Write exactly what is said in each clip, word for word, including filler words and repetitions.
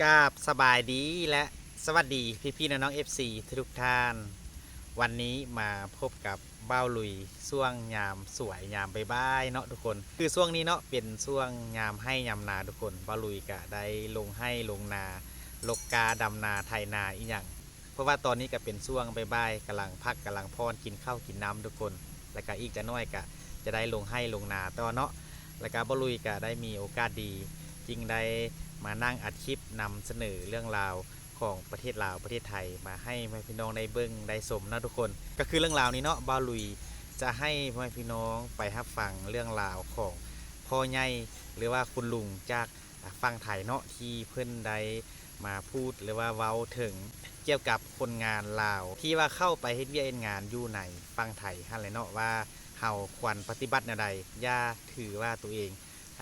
กราบสบายดีและสวัสดีพี่ๆน้องๆ เอฟซี ทุกๆท่าน วันนี้มาพบกับบ่าวลุยช่วงยามสวยยามบ่ายๆเนาะทุกคน คือช่วงนี้เนาะเป็นช่วงยามไฮ่ยามนาทุกคน บ่าวลุยก็ได้ลงไฮ่ลงนา ลกกาดำนาไถนาอีหยัง เพราะว่าตอนนี้ก็เป็นช่วงบ่ายๆกำลังพักกำลังผ่อนกินข้าวกินน้ำทุกคน แล้วก็อีกจะน้อยก็จะได้ลงไฮ่ลงนาต่อเนาะ แล้วก็บ่าวลุยก็ได้มีโอกาสดี จึงได้มานั่งอัดคลิปนำเสนอเรื่องราวของประเทศลาวประเทศไทยมาให้พ่อแม่พี่น้องได้เบิ่งได้ชมเนาะทุกคน ก็คือเรื่องราวนี้เนาะ บ่าวลุยจะให้พ่อแม่พี่น้องไปรับฟังเรื่องราวของพ่อใหญ่หรือว่าคุณลุงจากอ่าฝั่งไทยเนาะ ที่เพิ่นได้มาพูดหรือว่าเว้าถึงเกี่ยวกับคนงานลาว ที่ว่าเข้าไปเฮ็ดเวียกเฮ็ดงานอยู่ในฝั่งไทยหั้นแหละเนาะ ว่าเฮาควรปฏิบัติแนวใด อย่าถือว่าตัวเอง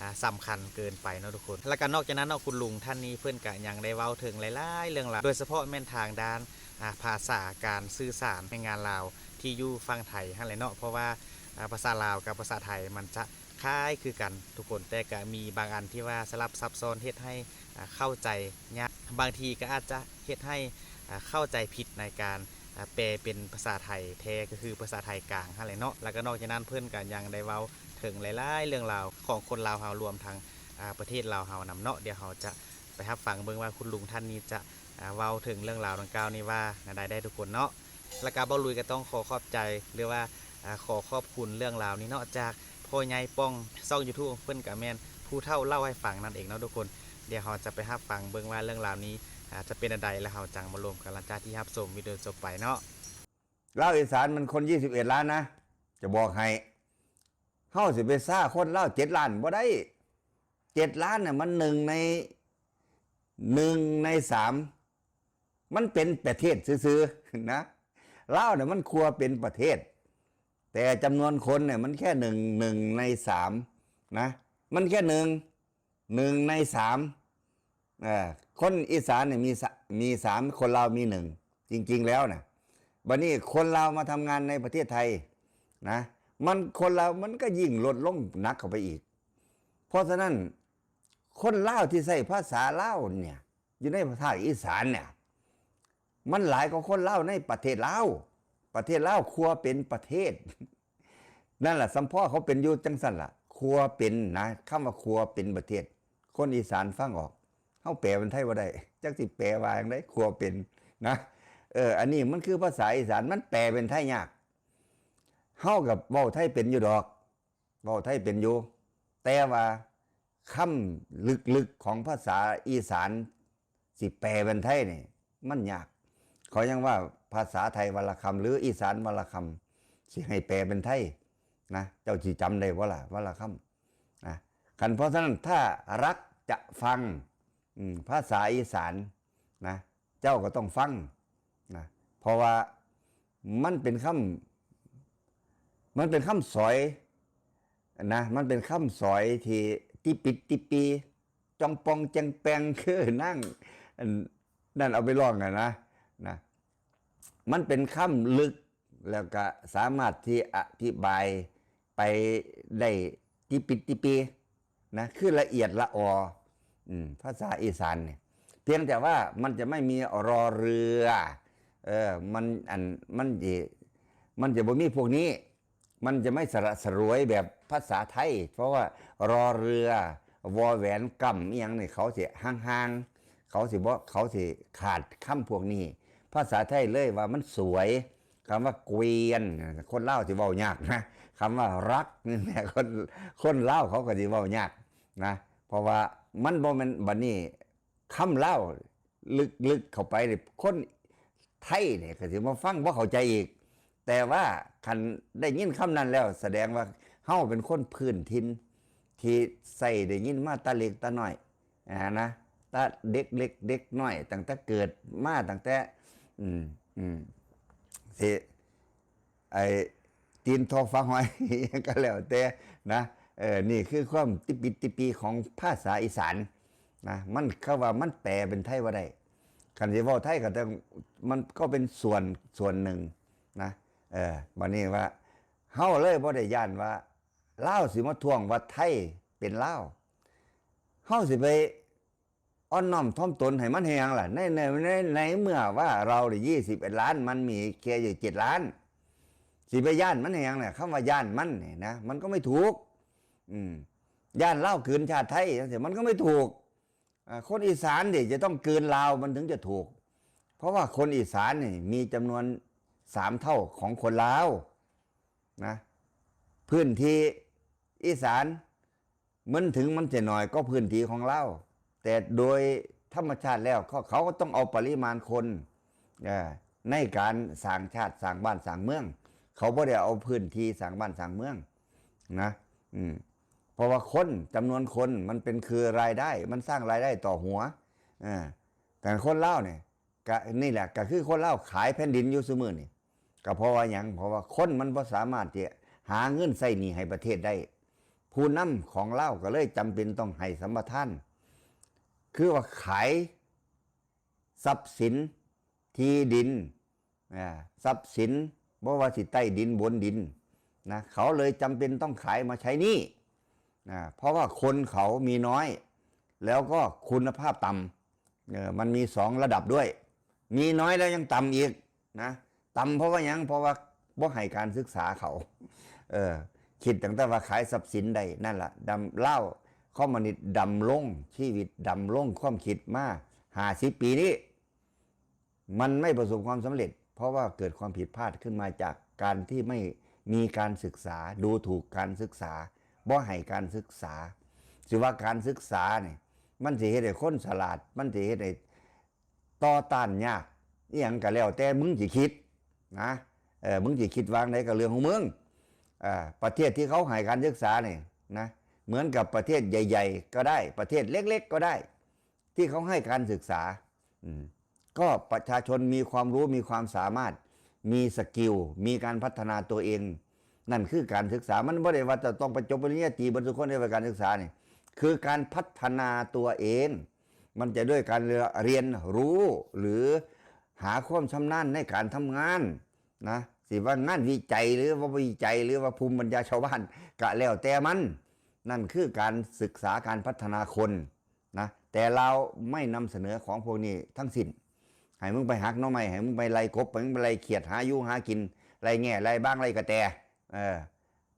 อ่าสำคัญเกินไปเนาะทุกคน แล้วก็นอกจากนั้นเนาะ คุณลุงท่านนี้เพิ่นก็ยังได้เว้าถึงหลายๆเรื่องราว โดยเฉพาะแม่นทางด้านอ่าภาษาการสื่อสารในงานลาวที่อยู่ฝั่งไทยหั้นแหละเนาะ เพราะว่าอ่าภาษาลาวกับภาษาไทยมันจะคล้ายคือกันทุกคน แต่ก็มีบางอันที่ว่าสลับซับซ้อน เฮ็ดให้อ่าเข้าใจยาก บางทีก็อาจจะเฮ็ดให้อ่าเข้าใจผิดในการอ่าแปลเป็นภาษาไทยแท้ ก็คือภาษาไทยกลางหั้นแหละเนาะ แล้วก็นอกจากนั้นเพิ่นก็ยังได้เว้าถึงหลายๆเรื่องราวของคนลาวเฮา รวมทั้ง อ่าประเทศลาวเฮานำเนาะ เดี๋ยวเฮาจะไปรับฟังเบิ่งว่าคุณลุงท่านนี้จะอ่าเว้าถึงเรื่องราวดังกล่าวนี้ว่าแนวใดได้ทุกคนเนาะ แล้วก็บ่าวลุยก็ต้องขอขอบใจ หรือว่าอ่าขอขอบคุณเรื่องราวนี้เนาะ จากพ่อใหญ่ป้อง ช่องยูทูบของเพิ่นก็แม่นผู้เฒ่าเล่าให้ฟังนั่นเองเนาะทุกคน เดี๋ยวเฮาจะไปรับฟังเบิ่งว่าเรื่องราวนี้อ่าจะเป็นแนวใด แล้วเฮาจั่งมาร่วมกันหลังจากที่รับชมวิดีโอจบไปเนาะ ลาวอีสานมันคนยี่สิบเอ็ดล้านนะ จะบอกให้ เฮาสิไปซ่าคนลาวเจ็ดล้านบ่ได้ เจ็ดล้านน่ะมันหนึ่งใน หนึ่งในสาม มันเป็นประเทศซื่อๆนะ ลาวเนี่ยมันควรเป็นประเทศ แต่จำนวนคนเนี่ยมันแค่หนึ่ง หนึ่งในสามนะ มันแค่หนึ่ง หนึ่งในสาม เอ่อ คนอีสานเนี่ยมีสะ- มีสาม คนลาวมีหนึ่ง จริงๆแล้วนะ บัดนี้คนลาวมาทำงานในประเทศไทยนะ มันคนลาวมันก็ยิ่งลดลงหนักเข้าไปอีก เพราะฉะนั้นคนลาวที่ใช้ภาษาลาวเนี่ย อยู่ในภาคอีสานเนี่ย มันหลายกว่าคนลาวในประเทศลาว ประเทศลาวควรเป็นประเทศ นั่นแหละ สำเพาะเขาเป็นอยู่จังซั่นล่ะ ควรเป็นนะ คำว่าควรเป็นประเทศ คนอีสานฟังออก เฮาแปลเป็นไทยบ่ได้ จักสิแปลว่าจั่งใด ควรเป็นนะ เออ อันนี้มันคือภาษาอีสาน มันแปลเป็นไทยยาก เฮาก็เว้าไทยเป็นอยู่ดอก เว้าไทยเป็นอยู่ แต่ว่าคำลึกๆของภาษาอีสาน สิแปลเป็นไทยนี่ มันยาก เขายังว่าภาษาไทยวรรณคำ หรืออีสานวรรณคำ สิให้แปลเป็นไทยนะ เจ้าสิจำได้บ่ล่ะ วรรณคำนะ คันเพราะฉะนั้นถ้ารักจะฟัง อืม ภาษาอีสานนะ เจ้าก็ต้องฟังนะ เพราะว่ามันเป็นคำ มันเป็นคำสอยนะ มันเป็นคำสอยที่ติปิดติปี จองปองแจงแปง คือนั่ง อัน นั่นเอาไปร้องกันนะ นะ มันเป็นคำลึก แล้วก็สามารถที่อธิบายไปได้ติปิดติปีนะ คือละเอียดละออ อืม ภาษาอีสานเนี่ย เพียงแต่ว่ามันจะไม่มีรอเรือ เออ มัน อัน มันจะ มันจะบ่มีพวกนี้ มันจะไม่สละสลวยแบบภาษาไทย เพราะว่ารอเรือ วอแหวนกำอีหยังนี่ เขาสิห่างๆ เขาสิบ่ เขาสิขาดคำพวกนี้ ภาษาไทยเลยว่ามันสวย คำว่าเกวียน คนลาวสิเว้ายากนะ คำว่ารักนี่แหละ คน คนลาวเขาก็สิเว้ายากนะ เพราะว่ามันบ่แม่น บัดนี้ คำลาวลึกๆเข้าไปนี่ คนไทยเนี่ยก็สิมาฟังบ่เข้าใจอีก แต่ว่าคันได้ยินคำนั้นแล้ว แสดงว่าเฮาเป็นคนพื้นถิ่น ที่ใช้ได้ยินมาแต่เล็กแต่น้อย อ่า นะ แต่เด็กเล็กเด็กน้อย ตั้งแต่เกิดมา ตั้งแต่ อืม อืม สิ ไอ้ ตีนทอฟ้าหอย ก็แล้วแต่นะ เออ นี่คือความติปิดติปีของภาษาอีสานนะ มัน เขาว่ามันแปลเป็นไทยบ่ได้ คันสิเว้าไทยก็ต้อง มันก็เป็นส่วน ส่วนหนึ่งนะ เออ บัดนี้ว่า เฮาเลยบ่ได้ย้านว่า ลาวสิมาท้วงว่าไทยเป็นลาว เฮาสิไป อ่อนน้อมถ่อมตนให้มันแฮงล่ะ ในในในในเมื่อว่าเราเนี่ยยี่สิบเอ็ดล้าน มันมีแค่อยู่เจ็ดล้าน สิไปย้านมันแฮงเนี่ย คำว่าย้านมันเนี่ยนะ มันก็ไม่ถูก อืม ย้านลาวกลืนชาติไทยจังซี้ มันก็ไม่ถูก อ่า คนอีสานเนี่ยจะต้องกลืนลาวมันถึงจะถูก เพราะว่าคนอีสานนี่มีจำนวนสามเท่าของคนลาวนะ พื้นที่อีสาน มันถึงมันจะน้อยก็พื้นที่ของลาว แต่โดยธรรมชาติแล้วเขาเขาก็ต้องเอาปริมาณคน เอ่อ ในการสร้างชาติสร้างบ้านสร้างเมือง เขาบ่ได้เอาพื้นที่สร้างบ้านสร้างเมืองนะ อืม เพราะว่าคนจำนวนคนมันเป็นคือรายได้ มันสร้างรายได้ต่อหัว เออ แต่คนลาวเนี่ย ก็นี่แหละ ก็คือคนลาวขายแผ่นดินอยู่ซุมื้อนี่ ก็เพราะว่าหยัง เพราะว่าคนมันบ่สามารถที่หาเงินใช้หนี้ให้ประเทศได้ ผู้นำของลาวก็เลยจำเป็นต้องให้สัมปทาน คือว่าขายทรัพย์สินที่ดิน อ่า ทรัพย์สิน บ่ว่าสิใต้ดินบนดินนะ เขาเลยจำเป็นต้องขายมาใช้หนี้ อ่า เพราะว่าคนเขามีน้อย แล้วก็คุณภาพต่ำ เออ มันมีสองระดับด้วย มีน้อยแล้วยังต่ำอีกนะ ต่ำเพราะว่าหยัง เพราะว่าบ่ให้การศึกษาเขา เออ คิดตั้งแต่ว่าขายทรัพย์สินได้นั่นล่ะ ดำ ลาวคอมมิวนิสต์ดำรงชีวิต ดำรงความคิดมาห้าสิบปีนี้ มันไม่ประสบความสำเร็จ เพราะว่าเกิดความผิดพลาดขึ้นมาจากการที่ไม่มีการศึกษา ดูถูกการศึกษา บ่ให้การศึกษา สิว่าการศึกษาเนี่ย มันสิเฮ็ดให้คนฉลาด มันสิเฮ็ดให้ต่อต้านยาก อีหยังก็แล้วแต่มึงสิคิดนะ เออ มึงสิคิดวางใดก็เรื่องของมึง เอ่อ ประเทศที่เขาให้การศึกษาเนี่ยนะ เหมือนกับประเทศใหญ่ๆก็ได้ ประเทศเล็กๆก็ได้ ที่เขาให้การศึกษา อืม ก็ประชาชนมีความรู้ มีความสามารถ มีสกิล มีการพัฒนาตัวเอง นั่นคือการศึกษา มันบ่ได้ว่าจะต้องไปจบปริญญาตรีเบิดทุกคนได้ว่าการศึกษานี่ คือการพัฒนาตัวเอง มันจะด้วยการเรียนรู้ หรือหาความชำนาญในการทำงานนะ สิว่างานวิจัยหรือว่าวิจัย หรือว่าภูมิปัญญาชาวบ้าน ก็แล้วแต่มัน นั่นคือการศึกษาการพัฒนาคนนะ แต่ลาวไม่นำเสนอของพวกนี้ทั้งสิ้น ให้มึงไปหักหน่อไม้ ให้มึงไปไล่กบ ให้มึงไปไล่เขียด หาอยู่หากิน ไล่แง่ ไล่บาง ไล่กระแต เออ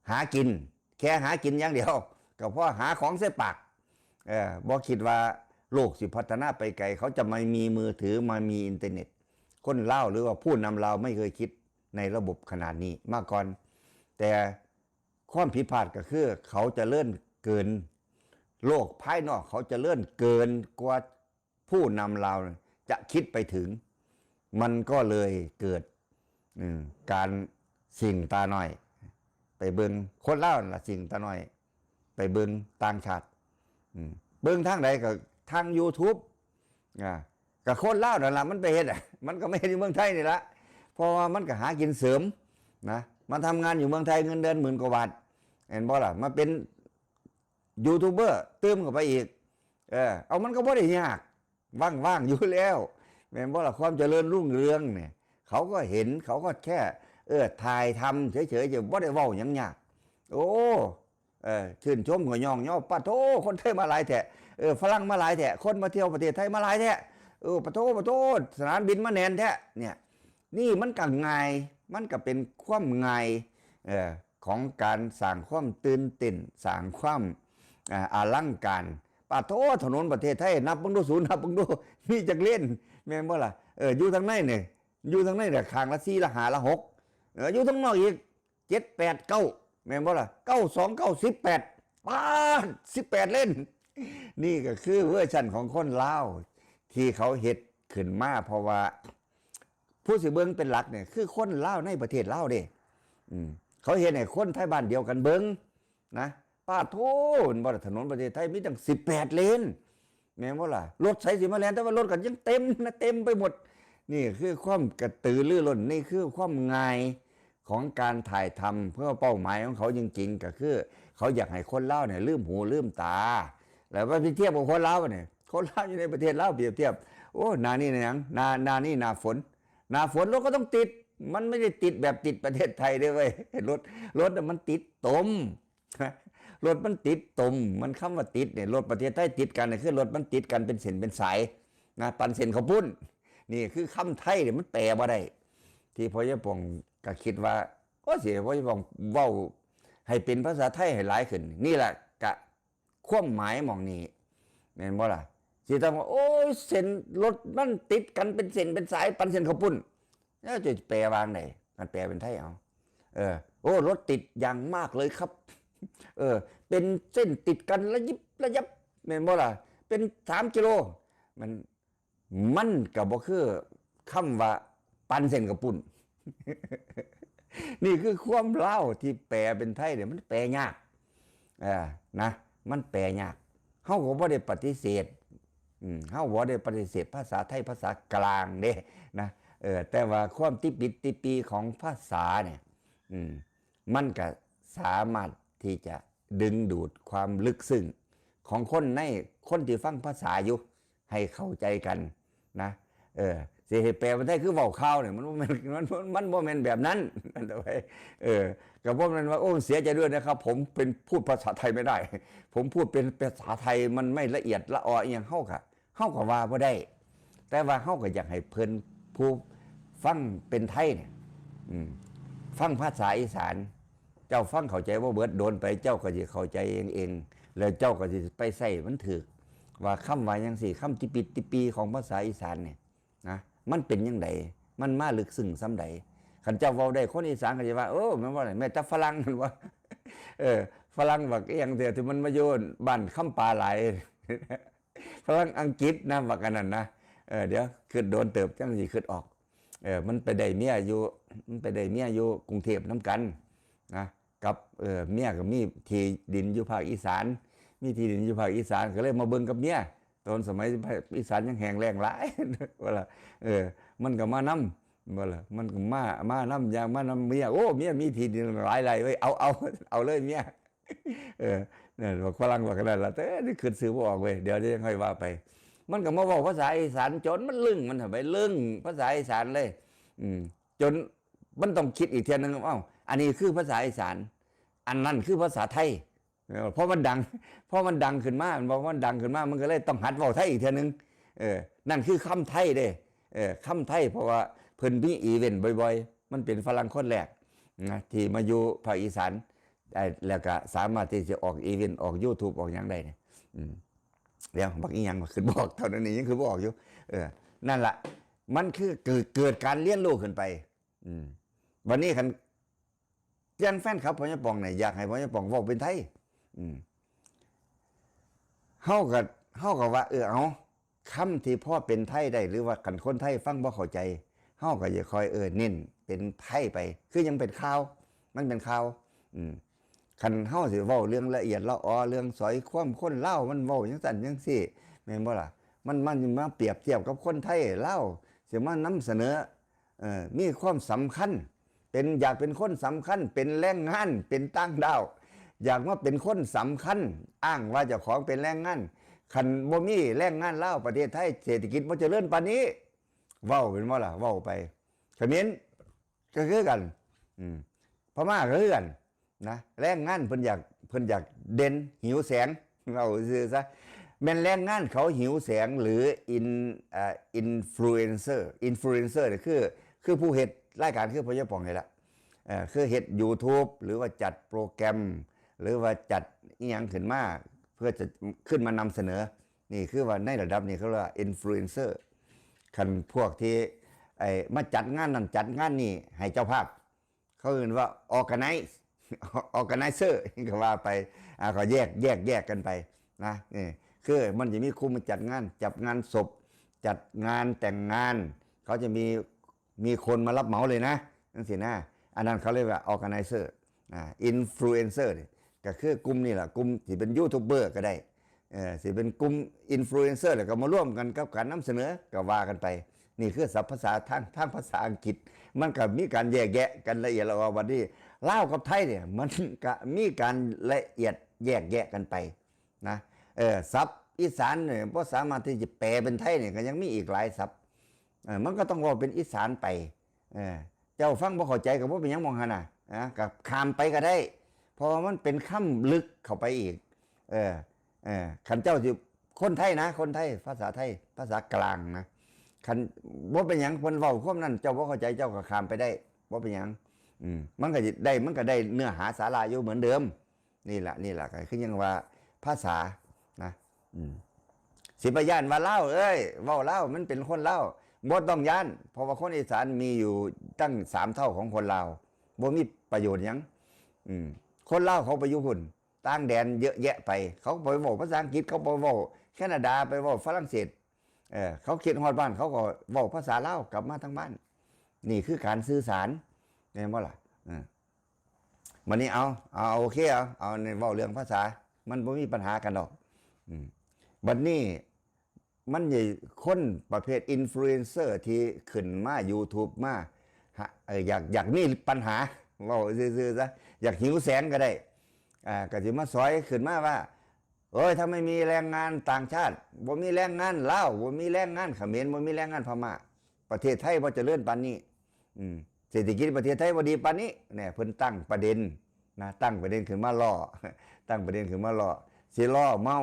หากิน แค่หากินอย่างเดียว ก็พอหาของใส่ปาก เออ บ่คิดว่าโลกสิพัฒนาไปไกล เขาจะมามีมือถือ มามีอินเทอร์เน็ต คนลาวหรือว่าผู้นำลาวไม่เคยคิดในระบบขนาดนี้มาก่อน แต่ความผิดพลาดก็คือเขาเจริญเกิน โลกภายนอกเขาเจริญเกินกว่าผู้นำลาวจะคิดไปถึง มันก็เลยเกิด อืม การสิ่งตาน้อย ไปเบิ่งคนลาวนั่นละสิ่งตาน้อย ไปเบิ่งต่างชาติ อืม เบิ่งทางใดก็ทาง YouTube อ่า ก็คนลาวนั่นละมันไปเฮ็ดอะ มันก็ไม่เฮ็ดอยู่เมืองไทยนี่ละ เพราะว่ามันก็หากินเสริมนะ มาทำงานอยู่เมืองไทยเงินเดือนหมื่นกว่าบาท เห็นบ่ล่ะ มาเป็นยูทูบเบอร์ตื่มเข้าไปอีก เออ เอามันก็บ่ได้ยาก ว่างๆอยู่แล้ว แม่นบ่ล่ะ ความเจริญรุ่งเรืองเนี่ย เขาก็เห็น เขาก็แค่ เออ ถ่ายทำเฉยๆ จะบ่ได้เว้าหยังยาก โอ้ เออ ชื่นชมก็ย่องเยาะ ปะโท คนไทยมาหลายแท้ เออ ฝรั่งมาหลายแท้ คนมาเที่ยวประเทศไทยมาหลายแท้ เออ ปะโท ปะโท สนามบินมาแน่นแท้ เนี่ย นี่มันก็ง่าย มันก็เป็นความง่าย เอ่อ ของการสร้างความตื่นเต้น สร้างความ อ่า อลังการ ปะโท ถนนประเทศไทย นับเบิ่งดูสู นับเบิ่งดู มีจักเลน แม่นบ่ล่ะ เออ อยู่ทางในเนี่ย อยู่ทางในเนี่ย ข้างละสี่ ละห้า ละหก เออ อยู่ทางนอกอีก เจ็ด แปด เก้า แม่นบ่ล่ะ เก้า สอง เก้า สิบแปด ป๊าด สิบแปด เลน นี่ก็คือเวอร์ชันของคนลาว ที่เขาเฮ็ดขึ้นมา เพราะว่า ผู้สิเบิ่งเป็นหลักเนี่ย คือคนลาวในประเทศลาวเด้ อืม เขาเฮ็ดให้คนไทยบ้านเดียวกันเบิ่งนะ ปะโท มันบ่ล่ะ ถนนประเทศไทยมีตั้ง สิบแปด เลน แม่นบ่ล่ะ รถไสสิมาแล่น แต่ว่ารถก็ยังเต็มนะ เต็มไปหมด นี่คือความกระตือรือร้น นี่คือความง่ายของการถ่ายทำ เพื่อเป้าหมายของเขาจริงๆ ก็คือ เขาอยากให้คนลาวเนี่ยลืมหูลืมตา แล้วว่าไปเทียบกับคนลาวเนี่ย คนลาวอยู่ในประเทศลาวเปรียบเทียบ โอ้ หน้านี่หน้าหยัง หน้า หน้านี่หน้าฝน หน้าฝนรถก็ต้องติด มันไม่ได้ติดแบบติดประเทศไทยเด้เว้ย รถ รถน่ะมันติดตม รถมันติดตม มันคำว่าติดเนี่ย รถประเทศไทยติดกันเนี่ย คือรถมันติดกันเป็นเส้นเป็นสายนะ ปันเส้นข้าวปุ้น นี่คือคำไทยเนี่ย มันแปลบ่ได้ ที่พ่อใหญ่ป๋องก็คิดว่า โอ้ สิให้พ่อใหญ่ป๋องเว้าให้เป็นภาษาไทยให้หลายขึ้น นี่แหละกะความหมายหม่องนี้ แม่นบ่ล่ะ สิต้องว่า โอ้ย เส้นรถมันติดกันเป็นเส้นเป็นสาย ปันเส้นข้าวปุ้น แล้วจะแปลว่าไง มันแปลเป็นไทยเอา เออ โอ้ รถติดอย่างมากเลยครับ เออ เป็นเส้นติดกันระยิบระยับ แม่นบ่ล่ะ เป็นสามกิโล มัน มันก็บ่คือคำว่าปันเส้นข้าวปุ้น นี่คือความลาวที่แปลเป็นไทยเนี่ย มันแปลยาก เออ นะ มันแปลยาก เฮาก็บ่ได้ปฏิเสธ อืม เฮาบ่ได้ปฏิเสธภาษาไทยภาษากลางเด้ นะ เออ แต่ว่าความติปิดติปีของภาษาเนี่ย อืม มันก็สามารถที่จะดึงดูดความลึกซึ้งของคนใน คนที่ฟังภาษาอยู่ ให้เข้าใจกันนะ เออ สิให้แปลเป็นไทยคือเว้าข่าวเนี่ย มันบ่แม่น มัน มัน มันบ่แม่นแบบนั้น เออ ก็บ่แม่นว่า โอ้ เสียใจด้วยนะครับ ผมเป็น พูดภาษาไทยไม่ได้ ผมพูดเป็นภาษาไทยมันไม่ละเอียดละอออีหยัง เฮาก็ เฮาก็ว่าบ่ได้ แต่ว่าเฮาก็อยากให้เพิ่นผู้ฟังเป็นไทยเนี่ย อืม ฟังภาษาอีสาน เจ้าฟังเข้าใจบ่เบิด โดนไปเจ้าก็สิเข้าใจเองเอง แล้วเจ้าก็สิไปใช้มันถูก ว่าคำว่าจั่งซี้ คำติปิดติปีของภาษาอีสานเนี่ยนะ มันเป็นจั่งใด มันมาลึกซึ้งส่ำใด คันเจ้าเว้าได้ คนอีสานก็สิว่า โอ้ แม่นบ่ล่ะ แม่นแต่ฝรั่ง แม่นบ่ เออ ฝรั่งบักอีหยังเดียวที่มันมาอยู่บ้านคำปาหลาย ฝรั่งอังกฤษนะ บักอันนั้นนะ เออ เดี๋ยว คิดโดนเติบจั่งสิคิดออก เออ มันไปได้เมียอยู่ มันไปได้เมียอยู่กรุงเทพฯนำกันนะ กับ เออ เมียก็มีที่ดินอยู่ภาคอีสาน มีที่ดินอยู่ภาคอีสาน ก็เลยมาเบิ่งกับเมีย ตอนสมัยภาคอีสานยังแห้งแล้งหลาย ว่าล่ะ เออ มันก็มานำ ว่าล่ะ มันก็มา มานำ อยากมานำเมีย โอ้ เมียมีที่ดินหลายไร่เว้ย เอา เอา เอาเลยเมีย เออ นั่น บักฝรั่งบักนั่นล่ะ แต่นี่คิดชื่อบ่ออกเว้ย เดี๋ยวจะค่อยว่าไป มันก็มาเว้าภาษาอีสาน จนมันลึง มันไปลึงภาษาอีสานเลย อืม จนมันต้องคิดอีกเทื่อนึง เอ้า อันนี้คือภาษาอีสาน อันนั้นคือภาษาไทย เออ เพราะมันดัง เพราะมันดังขึ้นมา มันบอกว่ามันดังขึ้นมา มันก็เลยต้องหัดเว้าไทยอีกเทื่อนึง เออ นั่นคือคำไทยเด้ เออ คำไทย เพราะว่าเพิ่นมีอีเวนต์บ่อยๆ มันเป็นฝรั่งคนแรกนะ ที่มาอยู่ภาคอีสาน ได้ แล้วก็สามารถที่จะออกอีเวนต์ ออกยูทูบ ออกหยังได้เนี่ย อืม เดี๋ยว บักอีหยัง คิดบ่ออก เท่านั้นนี่ยังคิดบ่ออกอยู่ เออ นั่นล่ะ มันคือเกิด เกิดการเรียนรู้ขึ้นไป อืม วันนี้คัน อย่างแฟนคลับพ่อใหญ่ป๋องเนี่ย อยากให้พ่อใหญ่ป๋องเว้าเป็นไทย อืม เฮาก็ เฮาก็ว่า เออ เอา คำที่พอเป็นไทยได้ หรือว่าคันคนไทยฟังบ่เข้าใจ เฮาก็จะค่อย เออ เน้นเป็นไทยไป คือยังเป็นข่าว มันเป็นข่าว อืม คันเฮาสิเว้าเรื่องละเอียดละออ เรื่องสอยความคนลาว มันเว้าจั่งซั้นจั่งซี้ แม่นบ่ล่ะ มัน มันมาเปรียบเทียบกับคนไทยลาว สิมานำเสนอ เอ่อ มีความสำคัญ เป็น อยากเป็นคนสำคัญ เป็นแรงงาน เป็นต่างด้าว อยากมาเป็นคนสำคัญ อ้างว่าเจ้าของเป็นแรงงาน คันบ่มีแรงงานลาว ประเทศไทยเศรษฐกิจบ่เจริญปานนี้ เว้าเป็นบ่ล่ะ เว้าไป เขมรก็คือกัน อืม พม่าก็คือกัน นะ แรงงานเพิ่นอยาก เพิ่นอยากเด่น หิวแสง เอาซื่อซะ แม่นแรงงานเขาหิวแสง หรืออิน เอ่อ อินฟลูเอนเซอร์ อินฟลูเอนเซอร์เนี่ยคือ คือผู้เฮ็ดรายการคือพ่อใหญ่ป๋องนี่แหละ เอ่อ คือเฮ็ดยูทูบ หรือว่าจัดโปรแกรม หรือว่าจัดอีหยังขึ้นมา เพื่อจะขึ้นมานำเสนอ นี่คือว่าในระดับนี้เขาเรียกว่าอินฟลูเอนเซอร์ คันพวกที่ ไอ้ มาจัดงานนั่นจัดงานนี่ให้เจ้าภาพ เขาเอิ้นว่า organize organizer ก็ว่าไป อ่า ก็แยก แยก แยกกันไปนะ นี่ คือมันจะมีกลุ่มมาจัดงาน จัดงานศพ จัดงานแต่งงาน เขาจะมี มีคนมารับเหมาเลยนะ จั่งซี้นะ อันนั้นเขาเรียกว่า organizer อ่า influencer นี่ก็คือกลุ่มนี่แหละ กลุ่มที่เป็นยูทูบเบอร์ก็ได้ เออ สิเป็นกลุ่มอินฟลูเอนเซอร์ แล้วก็มาร่วมกันกับการนำเสนอ ก็ว่ากันไป นี่คือศัพท์ภาษาทาง ทางภาษาอังกฤษ มันก็มีการแยกแยะกันละเอียดละออ บัดนี้ลาวกับไทยเนี่ย มันก็มีการละเอียดแยกแยะกันไปนะ เออ ศัพท์อีสานเนี่ย บ่สามารถที่จะแปลเป็นไทยเนี่ย ก็ยังมีอีกหลายศัพท์ เออ มันก็ต้องเว้าเป็นอีสานไป เออ เจ้าฟังบ่เข้าใจก็บ่เป็นหยังหม่องหั่นน่ะ นะ ก็ข้ามไปก็ได้ เพราะว่ามันเป็นคำลึกเข้าไปอีก เออ เออ คันเจ้าสิ คนไทยนะ คนไทย ภาษาไทย ภาษากลางนะ คันบ่เป็นหยัง เพิ่นเว้าความนั้น เจ้าบ่เข้าใจ เจ้าก็ข้ามไปได้ บ่เป็นหยัง อืม มันก็ได้ มันก็ได้เนื้อหาสาระอยู่เหมือนเดิม นี่แหละ นี่แหละ ก็คือยังว่าภาษานะ อืม สิไปย้านว่าลาวเอ้ย เว้าลาว มันเป็นคนลาว บ่ต้องย้าน เพราะว่าคนอีสานมีอยู่ตั้งสามเท่าของคนลาว บ่มีประโยชน์หยัง อืม คนลาวเขาไปอยู่พุ้น ต่างแดนเยอะแยะไป เขาไปเว้าภาษาอังกฤษ เขาไปเว้าแคนาดา ไปเว้าฝรั่งเศส เออ เขาคิดฮอดบ้าน เขาก็เว้าภาษาลาวกลับมาทางบ้าน นี่คือการสื่อสาร แม่นบ่ล่ะ เออ บัดนี้เอา เอา โอเค เอา เอาในเว้าเรื่องภาษา มันบ่มีปัญหากันดอก อืม บัดนี้ มันใหญ่คนประเภทอินฟลูเอนเซอร์ที่ขึ้นมา YouTube มา ฮะ เออ อยาก อยากมีปัญหา เว้าซื่อๆ ซะ อยากหิวแสงก็ได้ อ่า ก็สิมาสอยขึ้นมาว่า โอ้ย ถ้าไม่มีแรงงานต่างชาติ บ่มีแรงงานลาว บ่มีแรงงานเขมร บ่มีแรงงานพม่า ประเทศไทยบ่เจริญปานนี้ อืม เศรษฐกิจประเทศไทยบ่ดีปานนี้ เนี่ย เพิ่นตั้งประเด็นนะ ตั้งประเด็นขึ้นมาล้อ ตั้งประเด็นขึ้นมาล้อ สิล้อเมา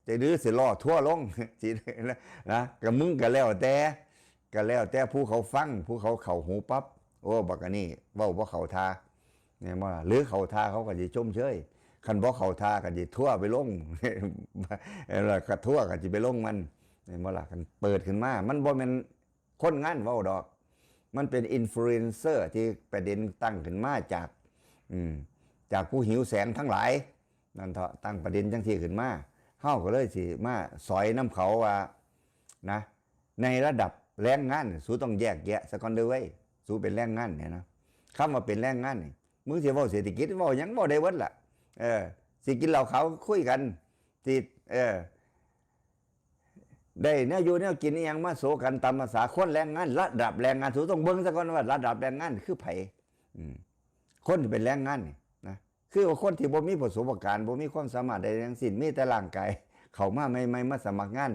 จะดื้อสิล้อทัวร์ลง สิ นะ ก็มึงก็แล้วแต่ ก็แล้วแต่ผู้เขาฟัง ผู้เขาเข้าหูปั๊บ โอ้ บักอันนี้เว้าบ่เข้าท่า แม่นบ่ล่ะ หรือเข้าท่าเขาก็สิชมเชย คันบ่เข้าท่าก็สิทัวร์ไปลง แล้วก็ทัวร์ก็สิไปลงมัน แม่นบ่ล่ะ คันเปิดขึ้นมา มันบ่แม่นคนงานเว้าดอก มันเป็นอินฟลูเอนเซอร์ที่ประเด็นตั้งขึ้นมาจาก อืม จากผู้หิวแสงทั้งหลาย นั่นเถาะ ตั้งประเด็นจังซี่ขึ้นมา เฮาก็เลยสิมาสอยนำเขาว่า นะ ในระดับแรงงาน สูต้องแยกแยะซะก่อนเด้อเว้ย สูเป็นแรงงานเนี่ยนะ คำว่าเป็นแรงงานนี่ มึงสิเว้าเศรษฐกิจ เว้าหยัง เว้าได้เบิดล่ะ เออ สิกินเหล้าขาวคุยกัน สิ เออ ได้แนวอยู่แนวกินอิหยังมาโสกันตามภาษาคนแรงงาน ระดับแรงงาน สูต้องเบิ่งซะก่อนว่าระดับแรงงานคือไผ อืม คนที่เป็นแรงงานนี่นะ คือว่าคนที่บ่มีประสบการณ์ บ่มีความสามารถใดทั้งสิ้น มีแต่ร่างกาย เข้ามาใหม่ๆ มาสมัครงาน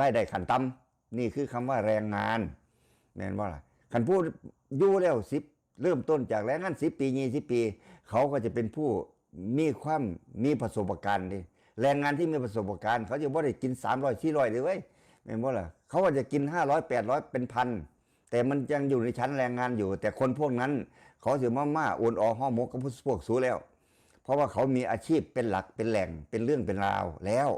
รายได้ขั้นต่ำ นี่คือคำว่าแรงงาน แม่นบ่ล่ะ คันผู้อยู่แล้วสิบ เริ่มต้นจากแรงงานสิบปี ยี่สิบปี เขาก็จะเป็นผู้มีความ มีประสบการณ์เด้ แรงงานที่มีประสบการณ์ เขาจะบ่ได้กินสามร้อย สี่ร้อยเด้อเว้ย แม่นบ่ล่ะ เขาก็จะกินห้าร้อย แปดร้อย เป็นพัน แต่มันยังอยู่ในชั้นแรงงานอยู่ แต่คนพวกนั้น เขาสิมา มาโอนออกห่อหมกกับพวกสูแล้ว เพราะว่าเขามีอาชีพเป็นหลักเป็นแหล่ง เป็นเรื่องเป็นราวแล้ว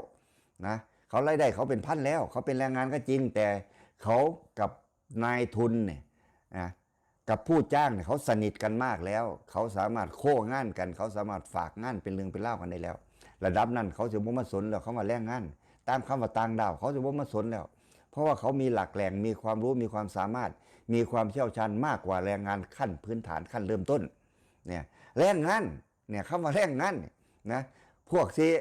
นะ เขารายได้เขาเป็นพันแล้ว เขาเป็นแรงงานก็จริง แต่เขากับนายทุนเนี่ยนะ กับผู้จ้างเนี่ย เขาสนิทกันมากแล้ว เขาสามารถโคงานกัน เขาสามารถฝากงานเป็นเรื่องเป็นราวกันได้แล้ว ระดับนั้นเขาสิบ่มาสนแล้ว คำว่าแรงงาน ตามคำว่าต่างด้าว เขาสิบ่มาสนแล้ว เพราะว่าเขามีหลักแหล่ง มีความรู้ มีความสามารถ มีความเชี่ยวชาญมากกว่าแรงงานขั้นพื้นฐาน ขั้นเริ่มต้น เนี่ย แรงงาน เนี่ย คำว่าแรงงานเนี่ยนะ พวกที่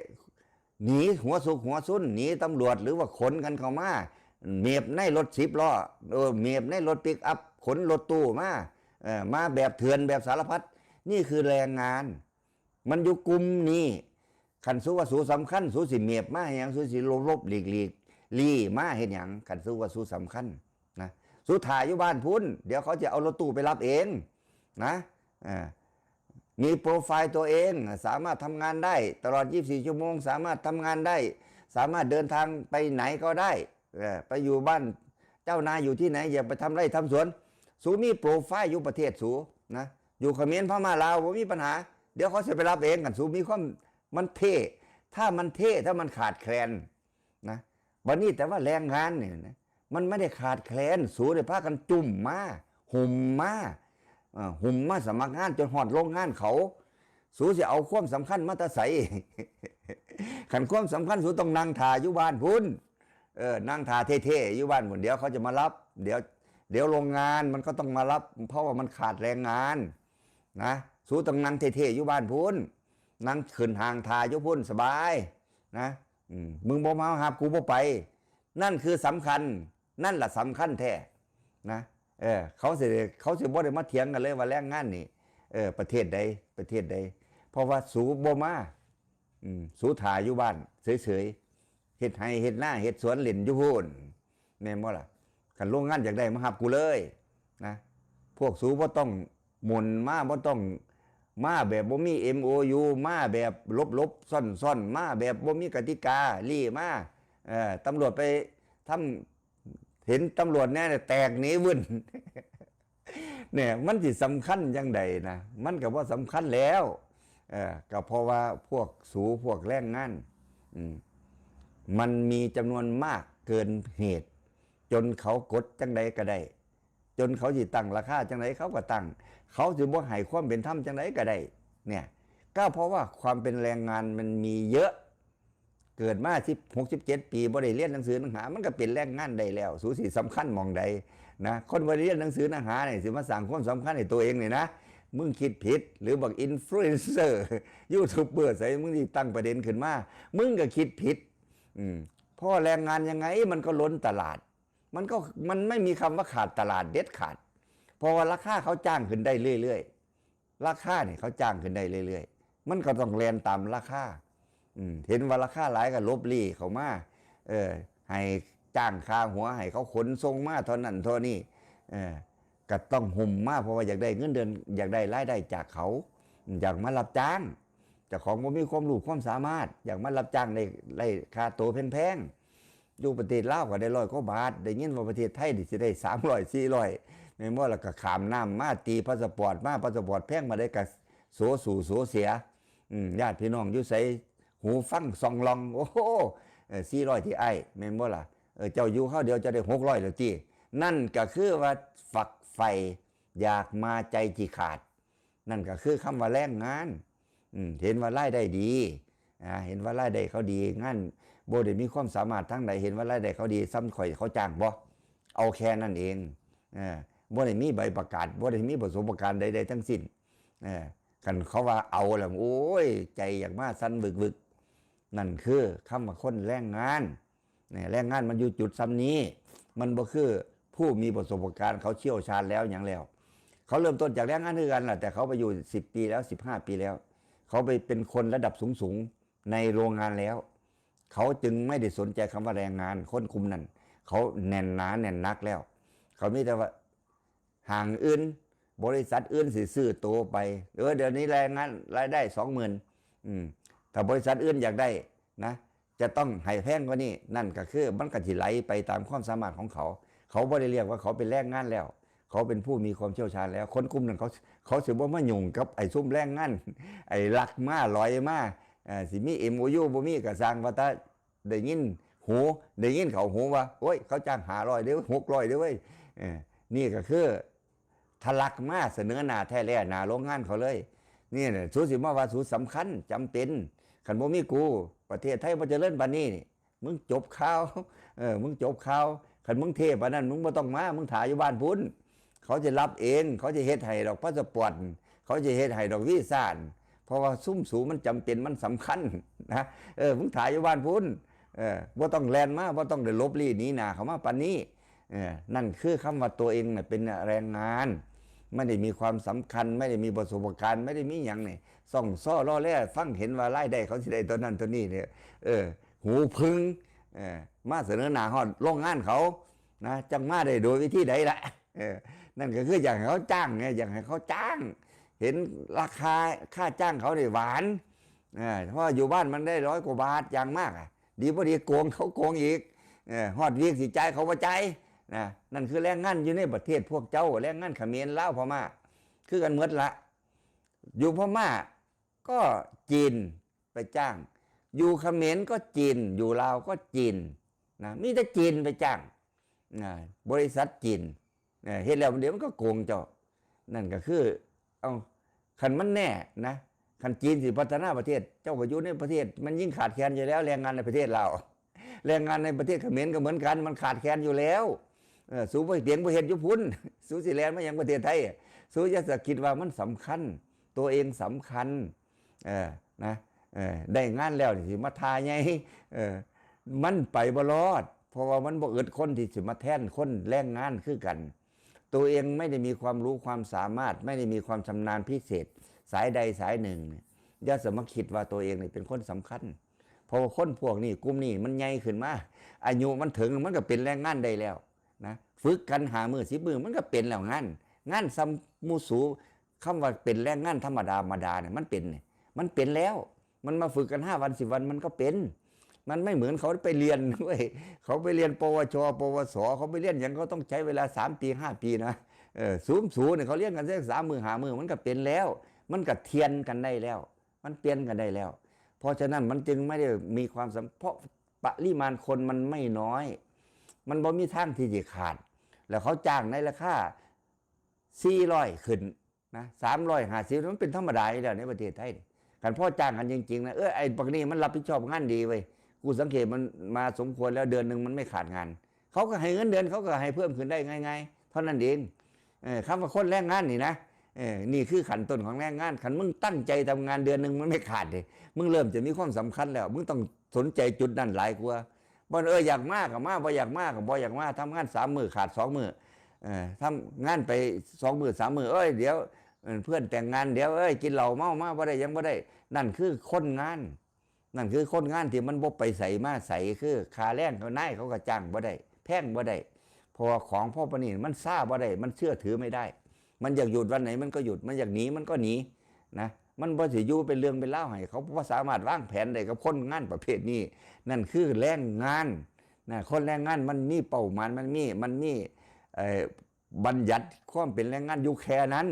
หนีหัวซุกหัวซุน หนีตำรวจ หรือว่าขนกันเข้ามา เมบในรถสิบล้อ เออ เมบในรถปิกอัพ ขนรถตู้มา เออ มาแบบเถื่อน แบบสารพัด นี่คือแรงงาน มันอยู่กลุ่มนี้ คันสูว่าสูสำคัญ สูสิเมบมาเฮ็ดหยัง สูสิหลบๆ หลีกๆ ลี้มาเฮ็ดหยัง คันสูว่าสูสำคัญนะ สูถ่าอยู่บ้านพุ้น เดี๋ยวเขาจะเอารถตู้ไปรับเองนะ เออ มีโปรไฟล์ตัวเอง สามารถทำงานได้ตลอดยี่สิบสี่ชั่วโมง สามารถทำงานได้ สามารถเดินทางไปไหนก็ได้ เออ ไปอยู่บ้านเจ้านายอยู่ที่ไหน อยากไปทำไร่ทำสวน สูมีโปรไฟล์อยู่ประเทศสูนะ อยู่เขมร พม่า ลาว บ่มีปัญหา เดี๋ยวเขาสิไปรับเอง คันสูมีความ มันเท่ ถ้ามันเท่ ถ้ามันขาดแคลนนะ บัดนี้แต่ว่าแรงงานเนี่ยนะ มันไม่ได้ขาดแคลน สูได้พากันจุ่มมา หุ่มมา เอ่อ หุ่มมาสมัครงานจนฮอดโรงงานเขา สูสิเอาความสำคัญมาแต่ไส คันความสำคัญ สูต้องนั่งถ่าอยู่บ้านพุ้น เออ นั่งถ่าเท่ๆ อยู่บ้านพุ้น เดี๋ยวเขาจะมารับ เดี๋ยว เดี๋ยวโรงงานมันก็ต้องมารับ เพราะว่ามันขาดแรงงานนะ สูต้องนั่งเท่ๆ อยู่บ้านพุ้น นั่งขึ้นห้างถ่าอยู่พุ้นสบายนะ อืม มึงบ่มารับกูบ่ไป นั่นคือสำคัญ นั่นล่ะสำคัญแท้นะ เออ เขาสิ เขาสิบ่ได้มาเถียงกันเลยว่าแรงงานนี่ เออ ประเทศใด ประเทศใด เพราะว่าสูบ่มา อืม สูถ่าอยู่บ้านเฉยๆ เฮ็ดไร่เฮ็ดนา เฮ็ดสวนเล่นอยู่พุ้น แม่นบ่ล่ะ คันโรงงานอยากได้มารับกูเลยนะ พวกสูบ่ต้องหมุนมา บ่ต้อง มาแบบบ่มี เอ็ม โอ ยู มาแบบหลบๆ ซ่อนๆ มาแบบบ่มีกติกา ลี้มา เอ่อ ตำรวจไปทำ เห็นตำรวจแน่เนี่ยแตกหนีวื่น เนี่ย มันสิสำคัญจั่งใดนะ มันก็บ่สำคัญแล้ว เออ ก็เพราะว่าพวกสู พวกแรงงาน อืม มันมีจำนวนมากเกินเหตุ จนเขากดจั่งใดก็ได้ จนเขาสิตั้งราคาจั่งใดเขาก็ตั้ง เขาสิบ่ให้ความเป็นธรรมจั่งใดก็ได้ เนี่ย ก็เพราะว่าความเป็นแรงงานมันมีเยอะ เกิดมาสิบ หก สิบเจ็ด ปี บ่ได้เรียนหนังสือหนังหา มันก็เป็นแรงงานได้แล้ว สูสิสำคัญหม่องใดนะ คนบ่ได้เรียนหนังสือหนังหาเนี่ย สิมาสร้างความสำคัญให้ตัวเองนี่นะ มึงคิดผิด หรือบักอินฟลูเอนเซอร์ ยูทูบเบอร์ใส่ มึงสิตั้งประเด็นขึ้นมา มึงก็คิดผิด อืม เพราะว่าแรงงานยังไงมันก็ล้นตลาด มันก็ มันไม่มีคำว่าขาดตลาดเด็ดขาด เพราะว่าราคาเขาจ้างขึ้นได้เรื่อยๆ ราคาเนี่ยเขาจ้างขึ้นได้เรื่อยๆ มันก็ต้องแล่นตามราคา อืม เห็นว่าราคาหลายก็หลบลี้เข้ามา เออ ให้จ้างค่าหัว ให้เขาขนส่งมาเท่านั้นเท่านี้ เออ ก็ต้องหุ้มมา เพราะว่าอยากได้เงินเดือน อยากได้รายได้จากเขา อยากมารับจ้าง เจ้าของบ่มีความรู้ความสามารถ อยากมารับจ้างได้ ได้ค่าตัวแพงๆ อยู่ประเทศลาวก็ได้ร้อยกว่าบาท ได้ยินว่าประเทศไทยนี่สิได้สามร้อย สี่ร้อย แม่นบ่ แล้วก็ข้ามน้ำมา ตีพาสปอร์ตมา พาสปอร์ตแพงมาได้ก็โสสู่โสเสีย อืม ญาติพี่น้องอยู่ไส หูฟังส่องลอง โอ้โห เออ สี่ร้อย ที่อ้าย แม่นบ่ล่ะ เออ เจ้าอยู่คราวเดียวเจ้าได้หกร้อยแล้วติ นั่นก็คือว่าฝักใฝ่อยากมาใจจิขาด นั่นก็คือคำว่าแรงงาน อืม เห็นว่ารายได้ดี อ่า เห็นว่ารายได้เขาดี งานบ่ได้มีความสามารถทางใด เห็นว่ารายได้เขาดี ส่ำข้อยเขาจ้างบ่ เอาแค่นั้นเอง เออ บ่ได้มีใบประกาศ บ่ได้มีประสบการณ์ใดๆทั้งสิ้น เออ คันเขาว่าเอาแล้ว โอ้ย ใจอยากมาสั่นบึกๆ นั่นคือคำว่าคนแรงงาน เนี่ย แรงงานมันอยู่จุดส่ำนี้ มันบ่คือผู้มีประสบการณ์ เขาเชี่ยวชาญแล้วหยังแล้ว เขาเริ่มต้นจากแรงงานคือกันล่ะ แต่เขาไปอยู่สิบปีแล้ว สิบห้าปีแล้ว เขาไปเป็นคนระดับสูงๆในโรงงานแล้ว เขาจึงไม่ได้สนใจคำว่าแรงงาน คนกลุ่มนั้น เขาแน่นหนาแน่นหนักแล้ว เขามีแต่ว่า ห้างอื่น บริษัทอื่นสิซื้อโตไป เออ เดี๋ยวนี้แรงงานรายได้ สองหมื่น อืม ถ้าบริษัทอื่นอยากได้นะ จะต้องให้แพงกว่านี้ นั่นก็คือมันก็สิไหลไปตามความสามารถของเขา เขาบ่ได้เรียกว่าเขาเป็นแรงงานแล้ว เขาเป็นผู้มีความเชี่ยวชาญแล้ว คนกลุ่มนั้นเขา เขาสิบ่มายุ่งกับไอ้ซุมแรงงาน ไอ้ลักมาลอยมา เอ่อ สิมี เอ็ม โอ ยู บ่มีก็ซ่าง ว่าแต่ได้ยินหู ได้ยินเขาหูว่า โอ้ย เขาจ้างห้าร้อยเด้อ หกร้อยเด้อเว้ย เออ นี่ก็คือทะลักมาเสนอหน้าแท้แล่หน้าโรงงานเขาเลย นี่น่ะ สูสิมาว่าสูสำคัญ จำเป็น คันบ่มีกู ประเทศไทยบ่เจริญปานนี้นี่ มึงจบข่าว เออ มึงจบข่าว คันมึงเท่ปานนั้น มึงบ่ต้องมา มึงถ่าอยู่บ้านพุ้น เขาจะรับเอง เขาจะเฮ็ดให้ดอกพาสปอร์ต เขาจะเฮ็ดให้ดอกวีซ่า เพราะว่าซุมสูมันจำเป็น มันสำคัญนะ เออ มึงถ่าอยู่บ้านพุ้น เออ บ่ต้องแล่นมา บ่ต้องได้หลบลี้หนีหน้าเขามาปานนี้ เออ นั่นคือคำว่าตัวเองน่ะเป็นแรงงาน ไม่ได้มีความสำคัญ ไม่ได้มีประสบการณ์ ไม่ได้มีหยังนี่ ซ่องซ้อล่อแล่ฟังเห็นว่ารายได้เขาสิได้เท่านั้นเท่านี้เนี่ย เออ หูผึ้ง เออ มาเสนอหน้าฮอดโรงงานเขานะ จั่งมาได้โดยวิธีใดล่ะ เออ นั่นก็คืออยากให้เขาจ้างไง อยากให้เขาจ้าง เห็นราคาค่าจ้างเขาได้หวาน เออ เพราะว่าอยู่บ้านมันได้ร้อยกว่าบาทอย่างมากอะ ดีบ่ดีโกงเขาโกงอีก เออ ฮอดวีกสิจ่ายเขาบ่จ่ายนะ นั่นคือแรงงานอยู่ในประเทศพวกเจ้า แรงงานเขมร ลาว พม่า คือกันหมดละ อยู่พม่าก็จีนไปจ้าง อยู่เขมรก็จีน อยู่ลาวก็จีนนะ มีแต่จีนไปจ้างนะ บริษัทจีน เอ่อ เฮ็ดแล้วเดี๋ยวมันก็โกงเจ้า นั่นก็คือ เอ้า คันมันแน่นะ คันจีนสิพัฒนาประเทศ เจ้าก็อยู่ในประเทศ มันยิ่งขาดแคลนอยู่แล้ว แรงงานในประเทศลาว แรงงานในประเทศเขมรก็เหมือนกัน มันขาดแคลนอยู่แล้ว เออ สูบ่เถียงบ่เฮ็ดอยู่พุ้น สูสิแล่นมาหยังประเทศไทย สูอย่าสะคิดว่ามันสำคัญ ตัวเองสำคัญ เออ นะ เออ ได้งานแล้วนี่สิมาท่าใหญ่ เออ มันไปบ่รอด เพราะว่ามันบ่อึดคนที่สิมาแทนคนแรงงานคือกัน ตัวเองไม่ได้มีความรู้ความสามารถ ไม่ได้มีความชำนาญพิเศษ สายใดสายหนึ่งเนี่ย อย่าสมาคิดว่าตัวเองนี่เป็นคนสำคัญ เพราะว่าคนพวกนี้ กลุ่มนี้มันใหญ่ขึ้นมา อายุมันถึง มันก็เป็นแรงงานได้แล้วนะ ฝึกกันห้ามื้อ สิบมื้อ มันก็เป็นแล้วงาน งานส่ำหมู่สู คำว่าเป็นแรงงานธรรมดาธรรมดาเนี่ยมันเป็นเนี่ยมันเป็นแล้ว มันมาฝึกกันห้าวันสิบวันมันก็เป็น มันไม่เหมือนเขาไปเรียนเว้ยเขาไปเรียน ปวช ปวส เขาไปเรียนอย่างเขาต้องใช้เวลาสามปีห้าปีนะเออสูงสูงเนี่ยเขาเรียนกันแค่สามมื้อห้ามื้อมันก็เป็นแล้ว มันก็เทียนกันได้แล้ว มันเปลี่ยนกันได้แล้ว เพราะฉะนั้นมันจึงไม่ได้มีความสำเพราะปริมาณคนมันไม่น้อย มันบ่มีทางที่จะขาด แล้วเขาจ้างในราคาสี่ร้อยขึ้นนะสามร้อยห้าสิบมันเป็นธรรมดาอยู่แล้วในประเทศไทยนี่คันพ่อจ้างกันจริงๆนะเออไอ้ปกนี้มันรับผิดชอบงานดีเว้ยกูสังเกตมันมาสมควรแล้วเดือนหนึ่งมันไม่ขาดงาน เขาก็ให้เงินเดือนเขาก็ให้เพิ่มขึ้นได้ง่ายๆ เท่านั้นเองเออคำว่าคนแรงงานนี่นะเออนี่คือขั้นต้นของแรงงานคันมึงตั้งใจทำงานเดือนหนึ่งมันไม่ขาดเลยมึงเริ่มจะมีความสำคัญแล้ว มึงต้องสนใจจุดนั้นหลายกว่าบ่เอออยากมาก็มาบ่อยากมาก็บ่อยากมาทำงานสามมื้อขาดสองมื้อเออทำงานไปสองมื้อสามมื้อเอ้ยเดี๋ยวเออเพื่อนแต่งงานเดี๋ยวเอ้ยกินเหล้าเมามาบ่ได้หยังบ่ได้ นั่นคือคนงาน นั่นคือคนงานที่มันบ่ไปไสมาไสคือค่าแรงเขานายเขาก็จ้างบ่ได้แพงบ่ได้เพราะว่าของพวกนี้มันซ่าบ่ได้มันเชื่อถือไม่ได้ มันอยากหยุดวันไหนมันก็หยุดมันอยากหนีมันก็หนีนะมันบ่สิอยู่เป็นเรื่องเป็นราวให้เขาบ่สามารถวางแผนได้กับคนงานประเภทนี้ นั่นคือแรงงานนะคนแรงงานมันมีเป้าหมายมันมีมันมีเอ่อบัญญัติความเป็นแรงงานอยู่แค่นั้น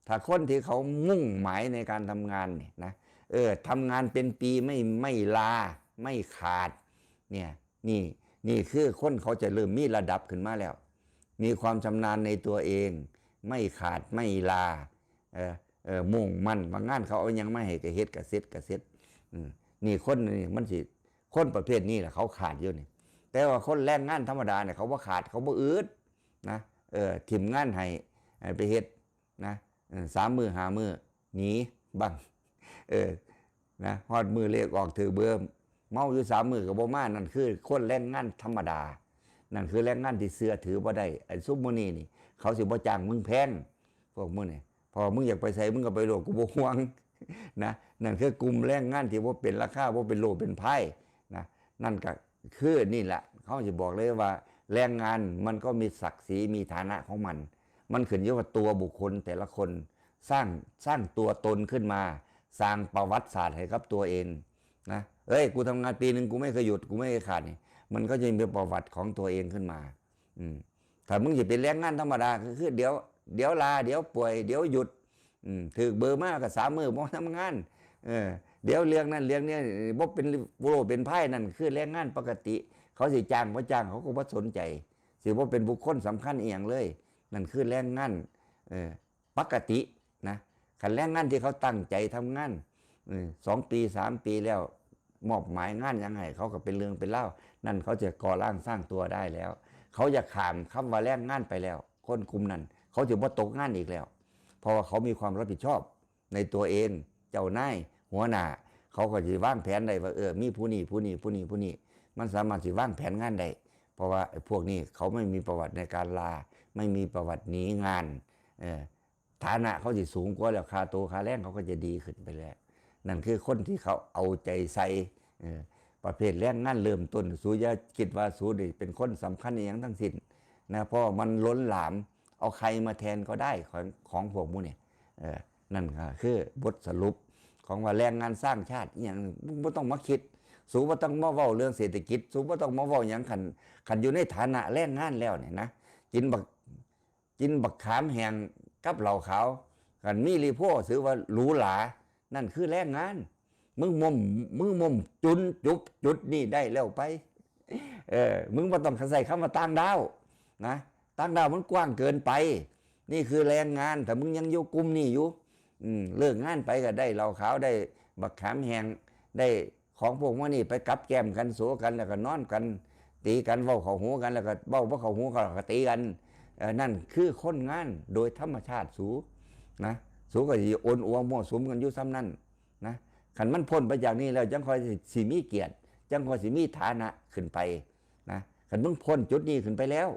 ถ้าคนที่เขามุ่งหมายในการทำงานนี่นะเออทำงานเป็นปีไม่ไม่ลาไม่ขาดเนี่ยนี่นี่คือคนเขาจะเริ่มมีระดับขึ้นมาแล้ว มีความชำนาญในตัวเอง ไม่ขาดไม่ลาเออเออมุ่งมั่นว่างานเขาเอาหยังมาให้ก็เฮ็ดก็เสร็จก็เสร็จอืมนี่คนนี่มันสิคนประเภทนี้แหละเขาขาดอยู่นี่แต่ว่าคนแรงงานธรรมดาเนี่ยเขาบ่ขาดเขาบ่อึดนะเออถิ่มงานให้ให้ไปเฮ็ด นะเออสามมื้อห้ามื้อหนีบ้างเออนะฮอดมื้อเลขออกถืกเบอร์เมาอยู่สามมื้อก็บ่มานั่นคือคนแรงงานธรรมดา นั่นคือแรงงานที่เชื่อถือบ่ได้ไอ้ซุมมื้อนี้นี่เขาสิบ่จ้างมึงแพงพวกมึงนี่พอมึงอยากไปไสมึงก็ไปโลดกูบ่ห่วงนะนั่นคือกลุ่มแรงงานที่บ่เป็นราคาบ่เป็นโลเป็นไพนะนั่นก็คือนี่แหละเขาสิบอกเลยว่าแรงงานมันก็มีศักดิ์ศรีมีฐานะของมัน มันขึ้นอยู่กับตัวบุคคลแต่ละคนสร้างสร้างตัวตนขึ้นมา สร้างประวัติศาสตร์ให้กับตัวเองนะเอ้ยกูทำงานปีหนึ่งกูไม่เคยหยุดกูไม่เคยขาดนี่มันก็จะมีประวัติของตัวเองขึ้นมาอืมถ้ามึงจะเป็นแรงงานธรรมดาก็คือเดี๋ยวเดี๋ยวลาเดี๋ยวป่วยเดี๋ยวหยุดอืมถืกเบอร์มาก็สามมื้อบ่ทำงานเออเดี๋ยวเรื่องนั้นเรื่องนี้บ่เป็นโรคเป็นภัยนั่นคือแรงงานปกติ เขาสิจ้างบ่จ้างเขาก็บ่สนใจสิบ่เป็นบุคคลสำคัญอีหยังเลยนั่นคือแรงงานเออ ปกตินะคันแรงงานที่เขาตั้งใจทำงานเออสองปีสามปีแล้วมอบหมายงานหยังให้เขาก็เป็นเรื่องเป็นราวนั่นเขาจะก่อร่างสร้างตัวได้แล้ว เขาจะข้ามคำว่าแรงงานไปแล้ว คนกลุ่มนั้นเขาจะบ่ตกงานอีกแล้ว เพราะว่าเขามีความรับผิดชอบในตัวเอง เจ้านายหัวหน้า เขาก็จะวางแผนได้ว่าเออมีผู้นี้ผู้นี้ผู้นี้ผู้นี้มันสามารถสิวางแผนงานได้เพราะว่าไอ้พวกนี้เขาไม่มีประวัติในการลา ไม่มีประวัติหนีงานเออ ฐานะเขาสิสูงกว่าแล้วค่าตัวค่าแรงเขาก็จะดีขึ้นไปแล้วนั่นคือคนที่เขาเอาใจใส่เออประเภทแรงงานเริ่มต้นสูอย่าคิดว่าสูนี่เป็นคนสำคัญอหย่างทั้งสิ้นนะเพราะว่ามันล้นหลามเอาใครมาแทนก็ได้ของของพวกหมู่เนี่ยเออนั่นก็คือบทสรุปของว่าแรงงานสร้างชาติอหย่างบ่ต้องมาคิดสูบ่ต้องมาเว้าเรื่องเศรษฐกิจสูบ่ต้องมาเว้าหยังคันคันอยู่ในฐานะแรงงานแล้วเนี่ยนะกินบัก กินบักขามแห้งกับเหล้าขาวกันมีรีโพถือว่าหรูหรานั่นคือแรงงาน มึงมมมึงมมจุนจุบจุดนี่ได้แล้วไปเออมึงบ่ต้องใส่คำว่าต่างด้าวนะต่างด้าวมันกว้างเกินไป นี่คือแรงงานถ้ามึงยังอยู่กลุ่มนี่อยู่อืมเลิกงานไปก็ได้เหล้าขาวได้บักขามแห้งได้ของพวกมันนี่ไปกับแกล้มกันโสกันแล้วก็นอนกัน ตีกันเว้าเข้าหูกันแล้วก็เว้าบ่เข้าหูเขาก็ตีกันเออนั่นคือคนงานโดยธรรมชาติสูนะสูก็สิโอนอัวมั่วสุมกันอยู่ซ้ำนั่นนะคันมันพ้นไปจากนี้แล้วจังค่อยสิมีเกียรติจังค่อยสิมีฐานะขึ้นไปนะคันมึงพ้นจุดนี้ขึ้นไปแล้ว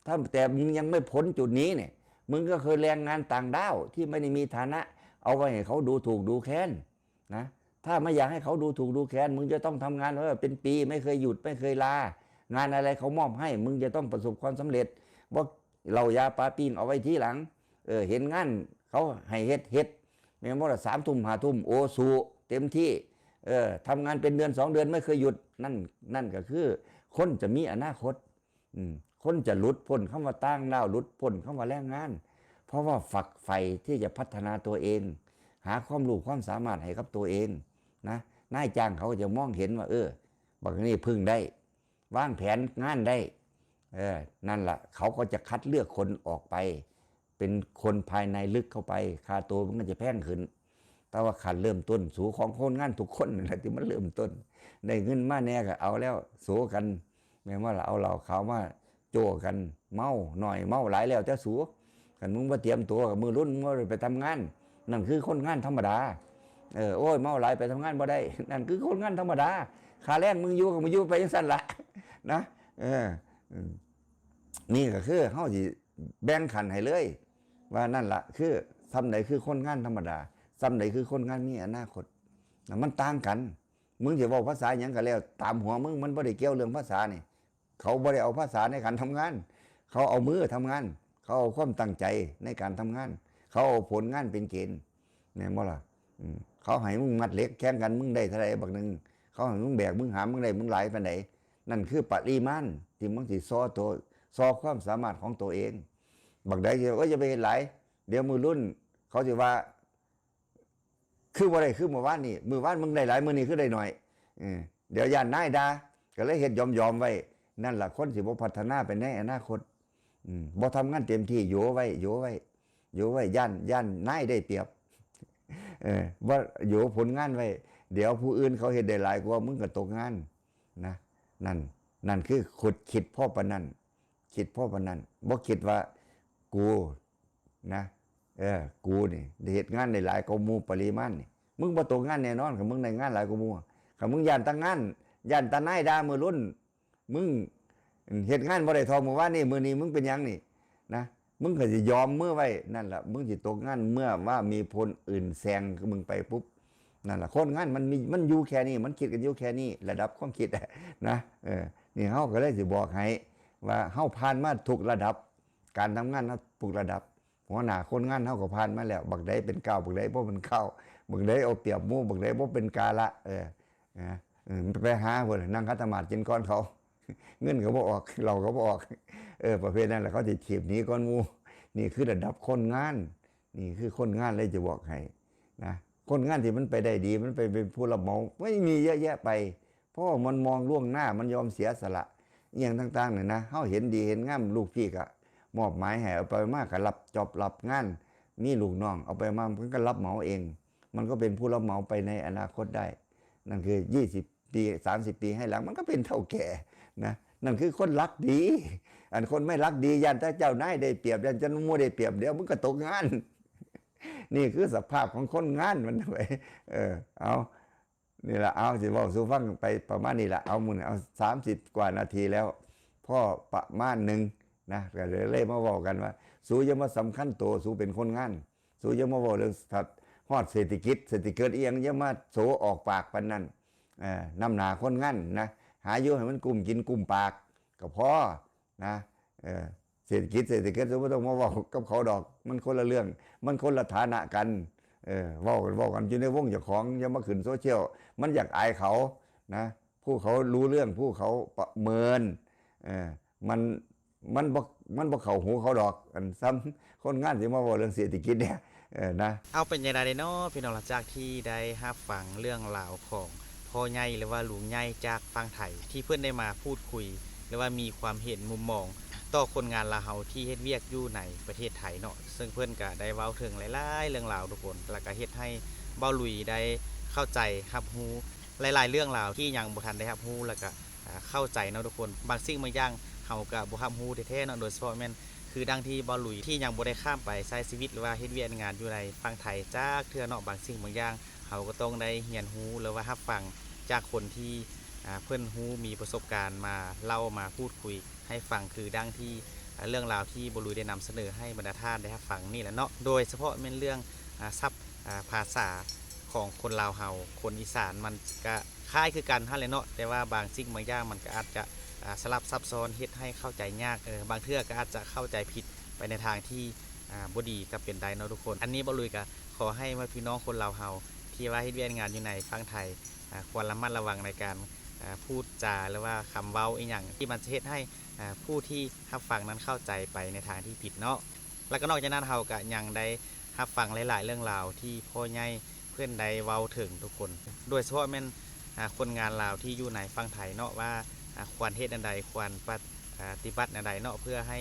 ถ้าแต่มึงยังไม่พ้นจุดนี้เนี่ยมึงก็คือแรงงานต่างด้าวที่ไม่ได้มีฐานะเอาไว้ให้เขาดูถูกดูแค้น นะถ้าไม่อยากให้เขาดูถูกดูแค้นมึงจะต้องทำงานเออเป็นปีไม่เคยหยุดไม่เคยลา งานอะไรเขามอบให้มึงจะต้องประสบความสำเร็จว่าเหล้ายาปาปิ้งเอาไว้ทีหลัง เออ เห็นงานเขาให้เฮ็ด เฮ็ด แม่นบ่ล่ะ สามทุ่ม ห้าทุ่ม โอ้ สู้ เต็มที่ เออ ทำงานเป็นเดือนสองเดือนไม่เคยหยุด นั่น นั่นก็คือ คนจะมีอนาคต อืม คนจะหลุดพ้นคำว่าต่างด้าว หลุดพ้นคำว่าแรงงาน เพราะว่าฝักใฝ่ที่จะพัฒนาตัวเอง หาความรู้ความสามารถให้กับตัวเองนะ นายจ้างเขาก็จะมองเห็นว่า เออ บักนี่พึ่งได้ วางแผนงานได้ เออ นั่นล่ะ เขาก็จะคัดเลือกคนออกไป เป็นคนภายในลึกเข้าไป ค่าตัวมันก็จะแพงขึ้น แต่ว่าคันเริ่มต้น สู้ของคนงานทุกคนนั่นแหละที่มันเริ่มต้น ได้เงินมาแหน่ก็เอาแล้ว สู้กัน แม่นว่าล่ะ เอาเหล้าขาวมาโจ้กัน เมาหน่อยเมาหลายแล้วแต่สู้ คันมึงบ่เตรียมตัวกับมือรุ่น มึงบ่ได้ไปทำงาน นั่นคือคนงานธรรมดา เออ โอ้ย เมาหลายไปทำงานบ่ได้ นั่นคือคนงานธรรมดา ค่าแรงมึงอยู่กับมึงอยู่ไปจังซั่นล่ะ นะ เออ อืม นี่ก็คือเฮาสิแบ่งขั้นให้เลย ว่านั่นล่ะ คือส่ำใดคือคนงานธรรมดา ส่ำใดคือคนงานมีอนาคต นะ มันต่างกัน มึงสิเว้าภาษาหยังก็แล้ว ตามหัวมึง มันบ่ได้เกี่ยวเรื่องภาษานี่ เขาบ่ได้เอาภาษาในการทำงาน เขาเอามือทำงาน เขาเอาความตั้งใจในการทำงาน เขาเอาผลงานเป็นเกณฑ์ แม่นบ่ล่ะ อืม เขาให้มึงมัดเหล็กแข่งกัน มึงได้เท่าใดบักหนึ่ง เขาให้มึงแบก มึงหาม มึงได้ มึงหลายปานใด นั่นคือปริมาณที่มึงสิซ้อตัว ซ้อความสามารถของตัวเอง บักใดสิ โอ้ย อย่าไปเฮ็ดหลาย เดี๋ยวมื้อรุ่น เขาสิว่า คือบ่ได้คือมื้อวานนี่ มื้อวานมึงได้หลาย มื้อนี้คือได้น้อย เออ เดี๋ยวย้านนายด่า ก็เลยเฮ็ดยอมๆไว้ นั่นล่ะ คนสิบ่พัฒนาไปในอนาคต อืม บ่ทำงานเต็มที่ โยไว้ โยไว้ โยไว้ ย้าน ย้านนายได้เปรียบ เออ บ่โยผลงานไว้ เดี๋ยวผู้อื่นเขาเฮ็ดได้หลายกว่า มึงก็ตกงาน นะ นั่น นั่นคือคิด คิดพอปานนั้น คิดพอปานนั้น บ่คิดว่ากู นะ เออ กูนี่ได้เฮ็ดงานได้หลายกว่าหมู่ปริมาณนี่ มึงบ่ตกงานแน่นอน คันมึงได้งานหลายกว่าหมู่ คันมึงย้านแต่งาน ย้านแต่นายด่ามื้อรุ่น มึงเฮ็ดงานบ่ได้เท่ามื้อวานนี่ มื้อนี้มึงเป็นหยังนี่ นะ มึงก็สิยอมมือไว้ นั่นล่ะ มึงสิตกงานเมื่อว่ามีคนอื่นแซงมึงไปปุ๊บ นั่นล่ะ คนงานมันมี มันอยู่แค่นี้ มันคิดกันอยู่แค่นี้ ระดับความคิดอะ นะ เออ นี่เฮาก็เลยสิบอกให้ว่าเฮาผ่านมาทุกระดับ การทำงานเฮาทุกระดับ หัวหน้าคนงานเฮาก็ผ่านมาแล้ว บักใดเป็นก้าว บักใดบ่เป็นก้าว บักใดเอาเปรียบหมู่ บักใดบ่เป็นกาละ เออ นะ เออ ไปหาเพิ่นนั่งขัดสมาธิกินก่อนเขา เงินก็บ่ออก เหล้าก็บ่ออก เออ ประเภทนั้นแหละ เขาสิถีบหนีก่อนหมู่ นี่คือระดับคนงาน นี่คือคนงานเลยจะบอกให้ นะ คนงานที่มันไปได้ดี มันไปเป็นผู้รับเหมา ไม่มีเยอะแยะไป เพราะว่ามันมองล่วงหน้า มันยอมเสียสละ อหย่างต่างๆเนี่ยนะ เฮาเห็นดีเห็นงาม ลูกพี่ก็มอบหมายให้ เอาไปมาก็รับจ็อบรับงาน มีลูกน้อง เอาไปมา มันก็รับเหมาเอง มันก็เป็นผู้รับเหมาไปในอนาคตได้ นั่นคือ ยี่สิบ ปี สามสิบ ปีให้หลัง มันก็เป็นเฒ่าแก่นะ นั่นคือคนรักดี อันคนไม่รักดี ย้านแต่เจ้านายได้เปรียบ ย้านเจ้าหมู่ได้เปรียบ เดี๋ยวมึงก็ตกงาน นี่คือสภาพของคนงานมันไป เออ เอา นี่ล่ะ เอา สิเว้าสู่ฟังไปประมาณนี้ล่ะ เอา มื้อนี้ เอา สามสิบ กว่านาทีแล้ว พอประมาณหนึ่งนะ ก็เลยมาเว้ากันว่า สูอย่ามาสำคัญโต สูเป็นคนงาน สูอย่ามาเว้าเรื่องสัตว์ ฮอดเศรษฐกิจ เศรษฐกิจอีหยัง อย่ามาโสออกปากปานนั้น เอ่อ นำหน้าคนงานนะ หาอยู่ให้มันกุ้มกินกุ้มปากก็พอนะ เออ เศรษฐกิจ เศรษฐกิจ สูบ่ต้องมาเว้ากับเขาดอก มันคนละเรื่อง มันคนละฐานะกัน เออ เว้ากัน เว้ากันอยู่ในวงเจ้าของ อย่ามาขึ้นโซเชียล มันอยากอายเขานะ ผู้เขารู้เรื่อง ผู้เขาประเมิน เออ มัน มันบ่ มันบ่เข้าหูเขาดอก อันซ้ำคนงานสิมาเว้าเรื่องเศรษฐกิจเนี่ย เออ นะ เอา เป็นจั่งใดเนาะพี่น้อง หลังจากที่ได้รับฟังเรื่องราวของพ่อใหญ่หรือว่าลุงใหญ่จากฝั่งไทย ที่เพิ่นได้มาพูดคุย หรือว่ามีความเห็นมุมมอง ต่อคนงานลาวเฮาที่เฮ็ดเวียกอยู่ในประเทศไทยเนาะ ซึ่งเพิ่นก็ได้เว้าถึงหลายๆเรื่องราวทุกคน แล้วก็เฮ็ดให้บ่าวลุยได้เข้าใจรับรู้หลายๆเรื่องราวที่ยังบ่ทันได้รับรู้ แล้วก็ อ่า เข้าใจเนาะทุกคน บางสิ่งบางอย่างเฮาก็บ่รับรู้แท้ๆเนาะ โดยเฉพาะแม่นคือดังที่บ่าวลุยที่ยังบ่ได้ข้ามไปใช้ชีวิตหรือว่าเฮ็ดเวียกงานอยู่ในฝั่งไทยจักเทื่อเนาะ บางสิ่งบางอย่างเฮาก็ต้องได้เรียนรู้หรือว่ารับฟังจากคนที่ อ่า เพิ่นรู้มีประสบการณ์มาเล่ามาพูดคุยให้ฟัง คือดังที่ อ่า เรื่องราวที่บ่าวลุยได้นำเสนอให้บรรดาท่านได้รับฟังนี่แหละเนาะ โดยเฉพาะแม่นเรื่อง อ่า ศัพท์ อ่า ภาษาของคนลาวเฮา คนอีสาน มันก็คล้ายคือกันหั้นแหละเนาะ แต่ว่าบางสิ่งบางอย่างมันก็อาจจะ อ่า สลับซับซ้อน เฮ็ดให้เข้าใจยาก เออ บางเทื่อก็อาจจะเข้าใจผิดไปในทางที่ อ่าบ่ดีก็เป็นได้เนาะทุกคน อันนี้บ่าวลุยก็ขอให้ว่าพี่น้องคนลาวเฮาที่ว่าเฮ็ดเวียกงานอยู่ในฝั่งไทย อ่าควรระมัดระวังในการ อ่าพูดจาหรือว่าคำเว้าอีหยังที่มันจะเฮ็ดให้ อ่าผู้ที่รับฟังนั้นเข้าใจไปในทางที่ผิดเนาะ แล้วก็นอกจากนั้นเฮาก็ยังได้รับฟังหลายๆเรื่องราวที่พ่อใหญ่เพิ่นได้เว้าถึงทุกคน โดยเฉพาะแม่น อ่าคนงานลาวที่อยู่ในฝั่งไทยเนาะว่า อ่าควรเฮ็ดแนวใด ควรปะ- อ่าปฏิบัติแนวใดเนาะ เพื่อให้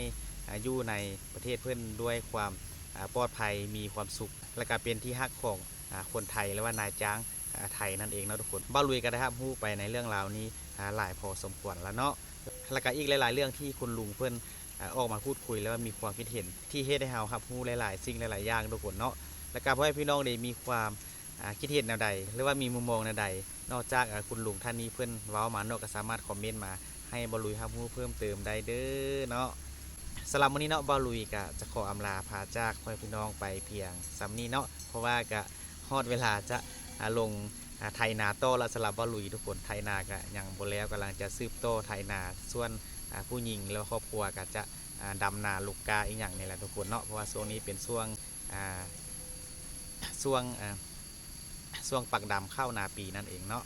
อ่าอยู่ในประเทศเพิ่นด้วยความ อ่าปลอดภัย มีความสุข และก็เป็นที่ฮักของ อ่าคนไทย หรือว่านายจ้าง อ่าไทยนั่นเองเนาะทุกคน บ่าวลุยก็ได้รับรู้ไปในเรื่องราวนี้ อ่าหลายพอสมควรแล้วเนาะ แล้วก็อีกหลายๆเรื่องที่คุณลุงเพิ่น อ่าออกมาพูดคุย แล้วมีความคิดเห็นที่เฮ็ดให้เฮารับรู้หลายๆสิ่งหลายๆอย่างทุกคนเนาะ แล้วก็ขอให้พี่น้องได้มีความ อ่าคิดเห็นแนวใด หรือว่ามีมุมมองแนวใด นอกจาก อ่าคุณลุงท่านนี้เพิ่นเว้ามาเนาะ ก็สามารถคอมเมนต์มาให้บ่าวลุยรับรู้เพิ่มเติมได้เด้อเนาะ สำหรับมื้อนี้เนาะ บ่าวลุยก็จะขออำลาพาจากพ่อแม่พี่น้องไปเพียงส่ำนี้เนาะ เพราะว่าก็ฮอดเวลาจะ อ่าลง อ่าไถนาต่อแล้ว สำหรับบ่าวลุยทุกคน ไถนาก็ยังบ่แล้ว กำลังจะสืบต่อไถนา ส่วน อ่าผู้หญิง แล้วครอบครัวก็จะ อ่าดำนาลูกกล้าอีหยังนี่แหละทุกคนเนาะ เพราะว่าช่วงนี้เป็นช่วง อ่าช่วง อ่าช่วงปักดำเข้านาปีนั่นเองเนาะ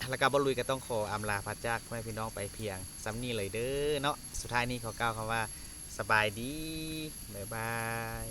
แล้วก็บ่าวลุยก็ต้องขออำลาพาจากพ่อแม่พี่น้องไปเพียงส่ำนี้เลยเด้อเนาะ สุดท้ายนี้ขอกล่าวคำว่าสบายดี บ๊ายบาย